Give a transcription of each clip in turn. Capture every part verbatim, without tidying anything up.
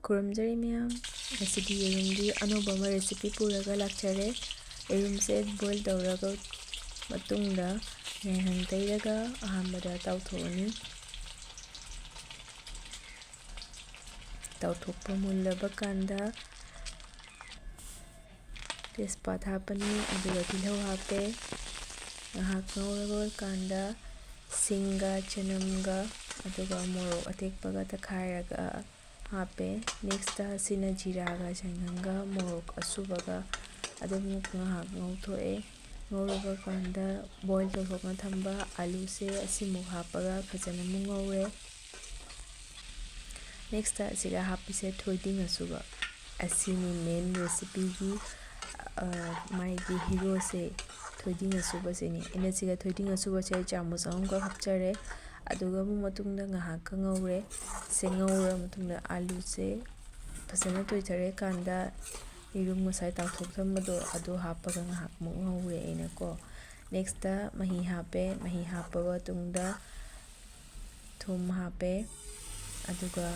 ꯈꯨꯔꯨꯝꯖꯔꯤ ꯃꯌꯥꯝ꯫ ꯉꯁꯤꯗꯤ ꯌꯦꯔꯨꯝꯒꯤ ꯑꯅꯧꯕ ꯑꯃ recipe ꯄꯨꯔꯒ ꯂꯥꯛꯆꯔꯦ꯫ ꯌꯦꯔꯨꯝꯁꯦ boil ꯇꯧꯔꯒ ꯃꯇꯨꯡꯗ ꯌꯥꯏꯉꯪ ꯇꯩꯔꯒ ꯑꯍꯥꯟꯕꯗ ꯇꯥꯎꯊꯣꯛꯑꯅꯤ꯫ ꯇꯥꯎꯊꯣꯛꯄ ꯃꯨꯜꯂꯕ ꯀꯥꯟꯗ ꯇꯦꯖꯄꯥꯠ ꯍꯥꯞꯄꯅꯤ, ꯑꯗꯨꯒ ꯇꯤꯜꯍꯧ ꯍꯥꯞꯄꯦ꯫ ꯉꯥꯏꯍꯥꯛ ꯉꯧꯔꯕ ꯀꯥꯟꯗ ꯁꯤꯡꯒ ꯆꯅꯝꯒ ꯑꯗꯨꯒ ꯃꯣꯔꯣꯛ ꯑꯇꯦꯛꯄꯒ ꯇꯛꯈꯥꯏꯔꯒ ꯍꯥꯞꯄꯦ꯫ Next ꯑꯁꯤꯅ ꯖꯤꯔꯥꯒ ꯌꯥꯏꯉꯪꯒ ꯃꯣꯔꯣꯛ ꯑꯁꯨꯕꯒ ꯑꯗꯨꯃꯨꯛ ꯉꯥꯏꯍꯥꯛ ꯉꯧꯊꯣꯛꯑꯦ꯫ ꯉꯧꯔꯕ ꯀꯥꯟꯗ boil ꯇꯧꯊꯣꯛꯅ ꯊꯝꯕ ꯑꯂꯨꯁꯦ ꯑꯁꯤꯃꯨꯛ ꯍꯥꯞꯄꯒ ꯐꯖꯅ ꯑꯃꯨꯛ ꯉꯧꯔꯦ꯫ Next ꯑꯁꯤꯗ ꯍꯥꯞꯄꯤꯁꯦ ꯊꯣꯏꯗꯤꯡ ꯑꯁꯨꯕ꯫ ꯑꯁꯤꯅꯤ main recipeꯒꯤ, ꯑ, ꯃꯥꯒꯤ heroꯁꯦ ꯊꯣꯏꯗꯤꯡ ꯑꯁꯨꯕꯁꯤꯅꯤ꯫ ꯑꯩꯅ ꯁꯤꯗ ꯊꯣꯏꯗꯤꯡ ꯑꯁꯨꯕꯁꯦ ꯆꯥꯃꯁ ꯑꯍꯨꯝꯈꯛ ꯍꯥꯞꯆꯔꯦ꯫ ꯑꯗꯨꯒ ꯑꯃꯨꯛ ꯃꯇꯨꯡꯗ ꯉꯥꯏꯍꯥꯛꯀ ꯉꯧꯔꯦ꯫ ꯁꯦ ꯉꯧꯔ ꯃꯇꯨꯡꯗ ꯑꯂꯨꯁꯦ ꯐꯖꯅ ꯇꯣꯏꯊꯔꯦ ꯀꯥꯟꯗ ꯌꯦꯔꯨꯝ ꯉꯁꯥꯏ ꯇꯥꯎꯊꯣꯛ ꯊꯝꯕꯗꯣ ꯑꯗꯨ ꯍꯥꯞꯄꯒ ꯉꯥꯏꯍꯥꯛꯃꯨꯛ ꯉꯧꯔꯦ ꯑꯩꯅꯀꯣ꯫ Next ꯃꯍꯤ ꯍꯥꯞꯄꯦ꯫ ꯃꯍꯤ ꯍꯥꯞꯄ ꯃꯇꯨꯡꯗ ꯊꯨꯝ ꯍꯥꯞꯄꯦ꯫ ꯑꯗꯨꯒ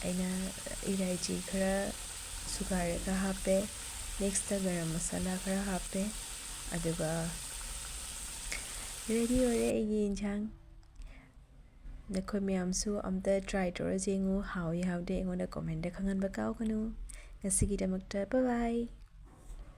ꯑꯩꯅ ꯏꯂꯥꯏꯆꯤ ꯈꯔ ꯁꯨꯒꯥꯏꯔꯒ ꯍꯥꯞꯄꯦ꯫ Next ꯒꯔꯝ ꯃꯁꯥꯂꯥ ꯈꯔ ꯍꯥꯞꯄꯦ꯫ ꯑꯗꯨꯒ ready ꯑꯣꯏꯔꯦ ꯑꯩꯒꯤ ꯏꯟꯁꯥꯡ꯫ ꯅꯈꯣꯏ ꯃꯌꯥꯝꯁꯨ ꯑꯝꯇ try ꯇꯧꯔ ꯌꯦꯡꯉꯨ꯫ ꯍꯥꯎꯏ ꯍꯥꯎꯗꯦ ꯑꯩꯉꯣꯟꯗ commentꯇ ꯈꯪꯍꯟꯕ ꯀꯥꯎꯒꯅꯨ꯫ ꯉꯁꯤꯒꯤꯗꯃꯛꯇ bye bye꯫